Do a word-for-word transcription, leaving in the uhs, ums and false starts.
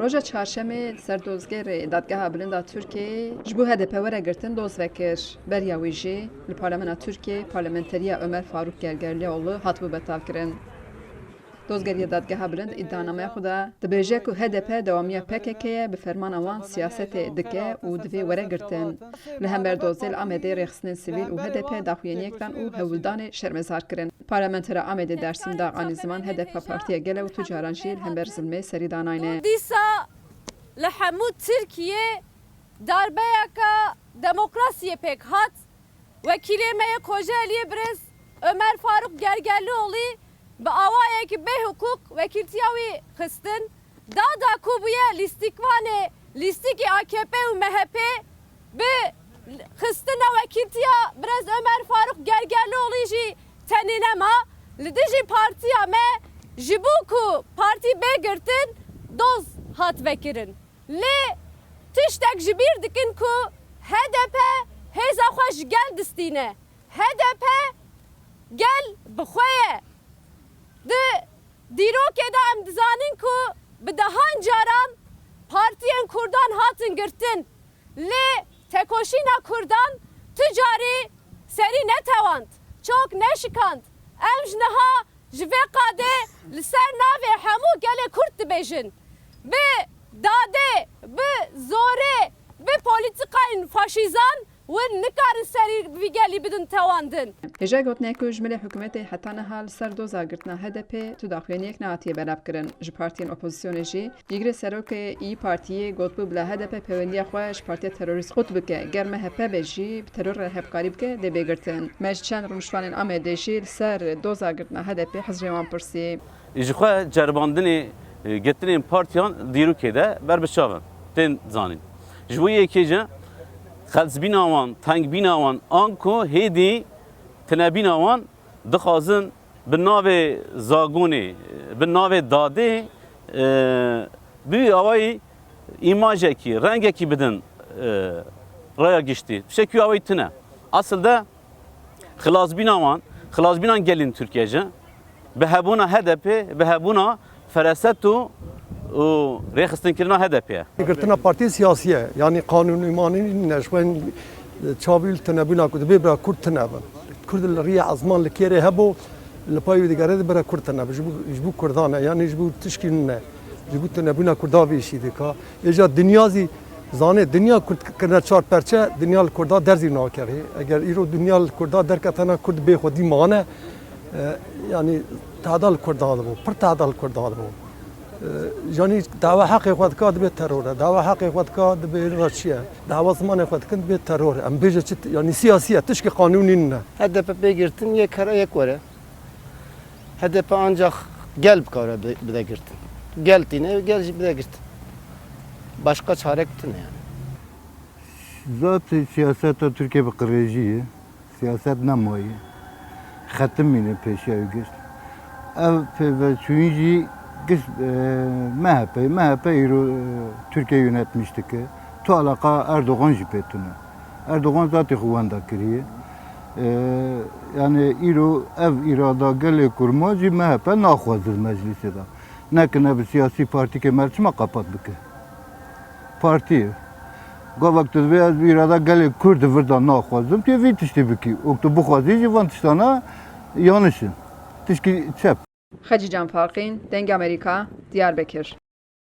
Roja çarşemê li ser dozgerê Dadgeha Bilind a Tirkiyeyê ji bo H D P were girtin doz vekir. Beriya wî jî li Parlemena Tirkiyeyê parlamenteriya Ömer Faruk Gergerlioğlu hatibû betalkirin. Dozgeriya Dadgeha Bilind îdianameya xwe de dibêje ku H D P dewamiya P K K ye, bi fermana wan siyasetê dike û divê were girtin. Li hember dozê li Amedê rêxistinên sivîl û H D P daxuyaniyek dan û hewldanê şermezar kirin. Parlamentera Amedê Dêrsim Dağ Anîziman H D P partiya gel e û tu caran jî li hember zilmê serî danayne. Dîsa li hemû Tirkiyê darbeyeke demokrasiyê pêk hat. Wekîlê me yê Kocaeli'yê birêz Ömer Faruk Gergerlioğlu bi awayekî bêhiqûq wekîltiya wî xistin. Dada ku bûye lîstikvanê lîstikê A K P û M H P, bi xistina wekîltiya birêz Ömer Faruk Gergerlioğlu jî tenê nema. Li dijî partiya me ji bo ku partî bê girtin doz hat vekirin. Lê tiştek ji bîr dikin ku H D P hêza xwe ji gel distîne. H D P gel bi xwe ye. Di dîrokê de em dizanin ku bi dehan caran partiyên Kurdan hatin girtin. Lê tekoşîna Kurdan tu carî serî netewand, çok neşikand. Em ji niha ji vê qadê li ser navê hemû gelê Kurd dibêjin. Bi dadê, bi zorê, bi polîtîkayên faşîzan hûn nikarin serî vî gelî bidin tewandin. Hêja gotinê ku ji milê hikûmetê heta niha li ser doza girtina H D P tu daxuyaniyek nehatiye belavkirin. Ji partiyên opozisyonê jî, cîgirê serokê İYİ Partiyê gotibû bila H D P peywendiya xwe ji partiya terorîst qut bike, ger M H P be jî bi teror re hevkarî bike dê bê girtin. Me ji çend rûniştvanên Amedê jî li ser doza girtina H D P hizrê wan pirsî. Ji xwe ceribandinê, e, girtinên partiyan dîrokê de berbiçav in, tên zanîn. Ji bo yekê jî qelsbîna wan, tengbîna wan, anku hêdî tinebîna wan dixwazin bi navê zagonê, bi navê dadê, e, bi wî awayî îmajekî, rengekî bidin, e, raya giştî. Tiştekî wî awayî tune. Aslinde xilasbîna wan, xilasbîna gelên Tirkiye jî bi hebûna H D P, bi hebûna feraset û, û rêxistinkirina H D P ye. Girtina partiyê siyasî ye. Yanî qanûnî manî nîne, ji xwe çavî li tinebûna ku dibê bira Kurd tune bin. Kurd li riyê ezman li kêrê hebû, li pay wî digere dibira Kurd tune bin. Ji bo, ji bo Kurdan e, yanî ji bo tişkî nîne. Ji bo tinebûna Kurda vê îşî dika. Êja dinya zî zane, dinya Kurd kirine çar perçe, dinya li Kurda derzî nakeve. Eger îro dinya li Kurda derketena Kurd bê xwedî mane, e, yanî tehda li Kurda dibo, pir tehda li Kurda dibo. E, yanî dawa heqê xwe dika dibe teror e, dawa heqê xwe dika dibe ra çi ye, dawa zimanê xwe dikin dibe teror e. Em bêje çi, yanî siyasî ye, tişkî qanûnî nîne. H D P pê girtin yek here yek were. H D P ancak gel bikare bi-, bide girtin. Gel tîne, gel jî bide girtin. Başka çarek tine yani. Zaten siyaseta Tirkiye bi qirêjî ye. Siyaset nemaye. Xetimîne pêşiya wî giş. Ev pêveçûyîn jî giş, e, M H P, M H P îro, e, Tirkiye yönetmiş dike. Tu alaqa Erdogan jî pê tune. Erdogan zatê xwe wenda kiriye. E, yani îro ev îrada gelê kurma jî M H P naxwaze di meclisê de. Nekine bi siyasî partîkê me çima qapat bike? Partî. Gavek tu divê ez îrada gelê Kurd di vir de naxwazim, tu yê vî tiştî bikî. Û tu bixwazî jî van tiştana yaniş in. Tişkî çep. Xecîcan Farqîn, Dengê Amerîka, Diyarbekir.